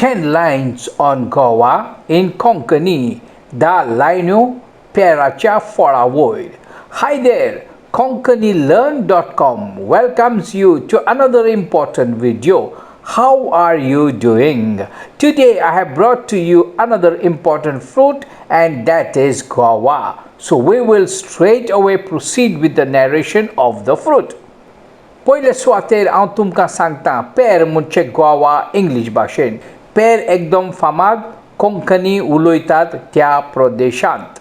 10 lines on Goa in Konkani, धा लायन्यो पेराच्या फळा वयर. Hi there, konkanilearn.com welcomes you to another important video. How are you doing? Today I have brought to you another important fruit, and that is guava. So we will straight away proceed with the narration of the fruit. पयले सुवातेर हांव तुमकां सांगता पेर म्हणजे Goa English भाशेन. पेर एकदम फामाद कोंकणी उलयतात त्या प्रदेशांत.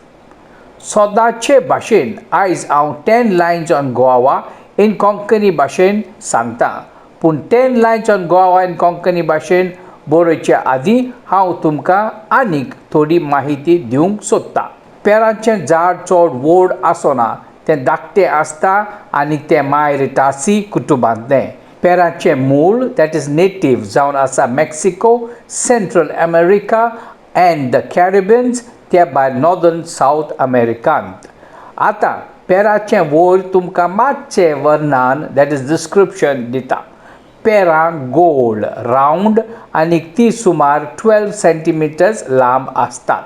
सदांचे भाशेन आयज हांव 10 lines on guava in Konkani भाशेन सांगता. पूण 10 lines on guava in Konkani भाशेन बरोवचे आदीं हांव तुमकां आनीक थोडी माहिती दिवंक सोदतां. पेराचें झाड चड व्हड आसना, तें धाकटें आसता आनी तें मायरिटासी कुटुंबांतलें. पेराचें मूळ, that is native, जावन आसा Mexico, Central America and the Caribbeans, त्या भायर नॉर्दर्न सावथ अमेरिकांत. आतां पेराचें वयर तुमकां मातशें वर्णन, that is description दिता. पेरां गोल, रावंड आनी ती सुमार 12 सेंटीमिटर्स लांब आसतात.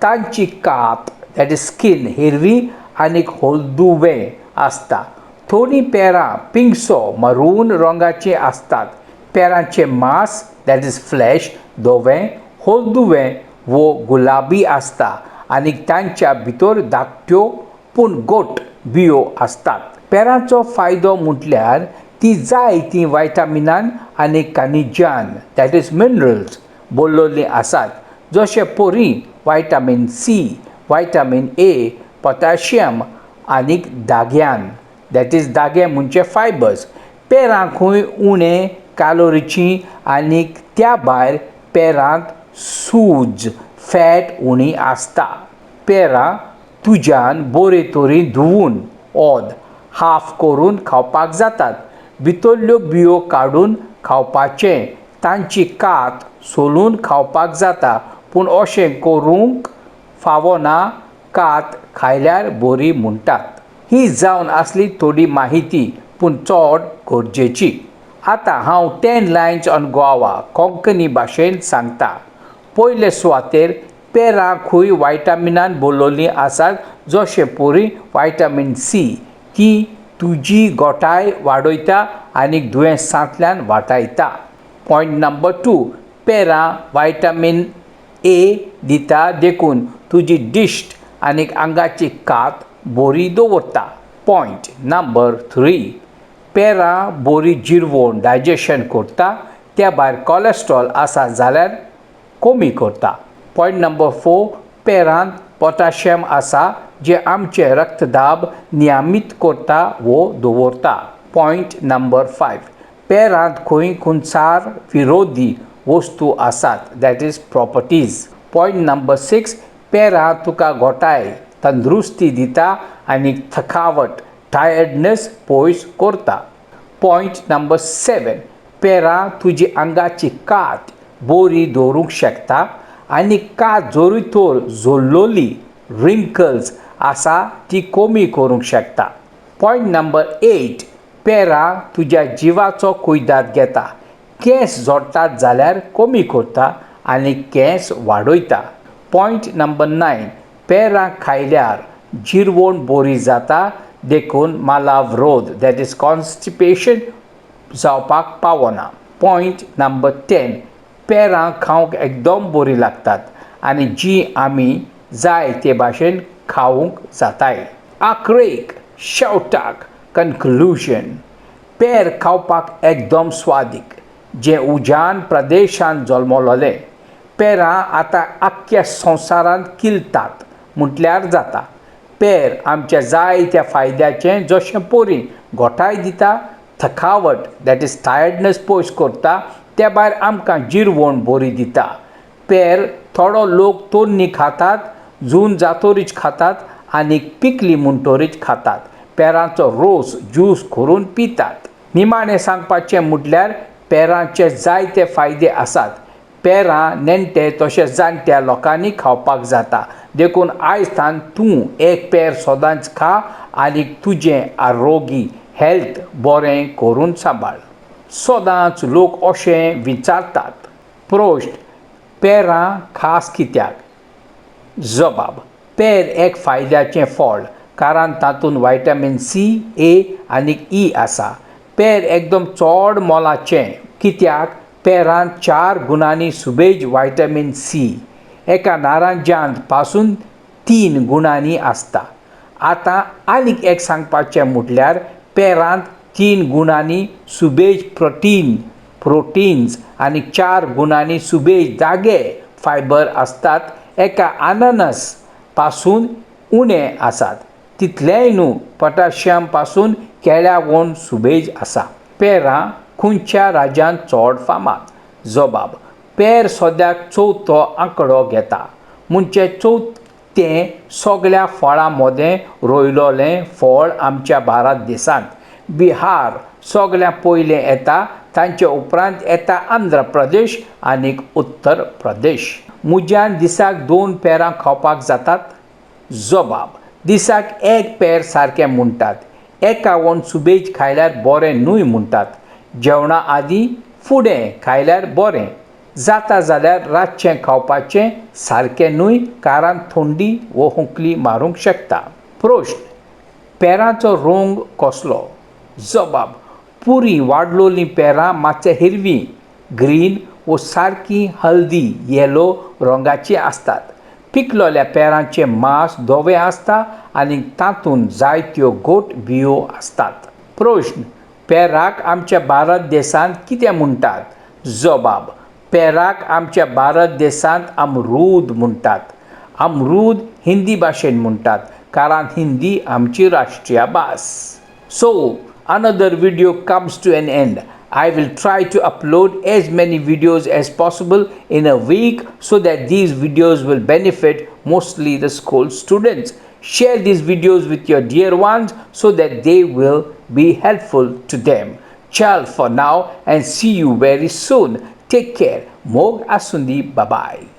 तांची कात, that is skin, हिरवी आनी हळदुवें आसता. थोडीं पेरां पिंगसो मरून रंगाचीं आसतात. पेरांचें मांस, that is flash, धवें, हळदुवें वो गुलाबी आसता आनी तांच्या भितर धाकट्यो पूण गोट बियो आसतात. पेरांचो फायदो म्हटल्यार ती जाय तीं वायटामिनान आनी खनिजान, that is minerals, भरलेलीं आसात, जशे परी vitamin C, vitamin A, potassium आनी धाग्यान, that is धागे म्हणजे फायबर्स. पेरां खंय उणें कॅलोरीचीं आनी त्या भायर पेरांत सूज, फॅट उणी आसता. पेरां तुज्यान बरे तरेन धुवून ओद हाफ करून खावपाक जातात. भितरल्यो बियो काडून खावपाचें. तांची कात सोलून खावपाक जाता, पूण अशें करूंक फावना. कात खायल्यार बरी म्हणटात. ही जावन आसली थोडी माहिती, पूण चड गरजेची. आतां हांव 10 लायन्स ऑन गोवा कोंकणी भाशेन सांगता. पयले सुवातेर पेरां खंय वायटामिनान भरलेलीं आसात, जशें परी वायटामीन सी. ती तुजी गोठाय वाडयता आनी दुयेंसांतल्यान वाटायता. पॉयंट नंबर 2, पेरां वायटामीन ए दिता, देखून तुजी दिश्ट आनी आंगाची कात बरी दवरता. पॉयंट नंबर 3, पेरां बरी जिरवण, डायजेशन करता. त्या भायर कॉलेस्ट्रॉल आसा जाल्यार कमी करता. पॉयंट नंबर 4, पेरांत पोटाशियम आसा, जें आमचें रक्तदाब नियमीत करता वो दवरता. पॉयंट नंबर 5, पेरांत खंय खुनसार विरोधी वस्तू आसात, that is properties. Point number 6, पेरां तुका घोटाय, तंदुरुस्ती दिता आनी थकावट, टायर्डनेस पयस करता. पॉयंट नंबर 7, पेरां तुजी आंगाची कात बरी दवरूंक शकता आनी कात जरूय तर जोडलोली, रिंकल्स आसा, ती कमी करूंक शकता. पॉयंट नंबर 8, पेरां तुज्या जिवाचो कुयदाद घेता. केंस झडटात जाल्यार कमी करता आनी केंस वाडयता. पॉयंट नंबर 9, पेरां खायल्यार जिरवण बरी जाता, देखून मालावरोध, that is constipation, जावपाक पावना. पॉयंट नंबर 10, पेरां खावंक एकदम बरीं लागतात आनी जी आमी जाय ते भाशेन खावंक जाताय. आखरेक, शेवटाक, कन्क्लुजन, पेर खावपाक एकदम स्वादीक, जें उजान प्रदेशांत जल्मलोलें. पेरां आतां आख्ख्या संवसारांत किलतात म्हटल्यार जाता. पेर आमच्या जायत्या फायद्याचें, जशें परी घोटाय दिता, थकावट, that is tiredness, पयस करता, त्या भायर आमकां जिरवण बरी दिता. पेर थोडो लोक तन्नी खातात, जून जातोरीच खातात आनी पिकली म्हणटरीच खातात. पेरांचो रोस, ज्यूस करून पितात. निमाणें सांगपाचें म्हटल्यार पेरांचे जायते फायदे आसात. पेरां नेणटे तशेंच जाणट्या लोकांनी खावपाक जाता. देखून आयज थावन तूं एक पेर सदांच खा आनी तुजें आरोग्य, हेल्थ बरें करून सांबाळ. सदांच लोक अशें विचारतात, प्रश्न. पेरां खास कित्याक? जबाब, पेर एक फायद्याचें फळ कारण तातूंत व्हायटॅमीन सी, ए आनी ई आसा. पेर एकदम चड मोलाचें कित्याक पेरांत 4 गुणांनी सुबेज व्हायटॅमीन सी एका नारंजांत पासून 3 गुणांनी आसता. आतां आनीक एक सांगपाचें म्हटल्यार पेरांत 3 गुणांनी सुबेज प्रोटीन्स आनी 4 गुणांनी सुबेज धागे फायबर आसतात. एका अननस पासून उणें आसात तितलेंय न्हू पोटॅशियम पासून केळ्यावन सुबेज आसा. पेरां खंयच्या राज्यांत चड फामाद? जबाब, पेर सद्याक चवथो आंकडो घेता, म्हणजे चवथें सगळ्या फळां मदें रोयलोलें फळ आमच्या भारत देशांत. बिहार सगळ्या पयलें येता, तांचे उपरांत येता आंध्र प्रदेश आनी उत्तर प्रदेश. म्हज्यान दिसाक 2 पेरां खावपाक जातात? जबाब, दिसाक 1 पेर सारकें म्हणटात. एकावन सुबेज खायल्यार बरें न्हय म्हणटात. जेवणा आदीं फुडें खायल्यार बरें जाता जाल्यार रातचें खावपाचें सारकें न्हय कारण थंडी वो खोंकली मारूंक शकता. प्रश्न, पेरांचो रंग कसलो? जबाब, पुरी वाडलोलीं पेरां मातशें हिरवीं ग्रीन वो सारकी हळदी येलो रंगाचीं आसतात. पिकलोल्या पेरांचें मांस धवें आसता आनी तातूंत जायत्यो गोट बियो आसतात. प्रश्न, पेराक आमच्या भारत देशांत कितें म्हणटात? जबाब, पेराक आमच्या भारत देशांत अमरूद म्हणटात. अमरूद हिंदी भाशेन म्हणटात कारण हिंदी आमची राष्ट्रीय भास. So another video comes to an end. I will try to upload as many videos as possible in a week so that these videos will benefit mostly the school students. Share these videos with your dear ones so that they will be helpful to them. Ciao for now and see you very soon. Take care. Mog asundi. Bye bye.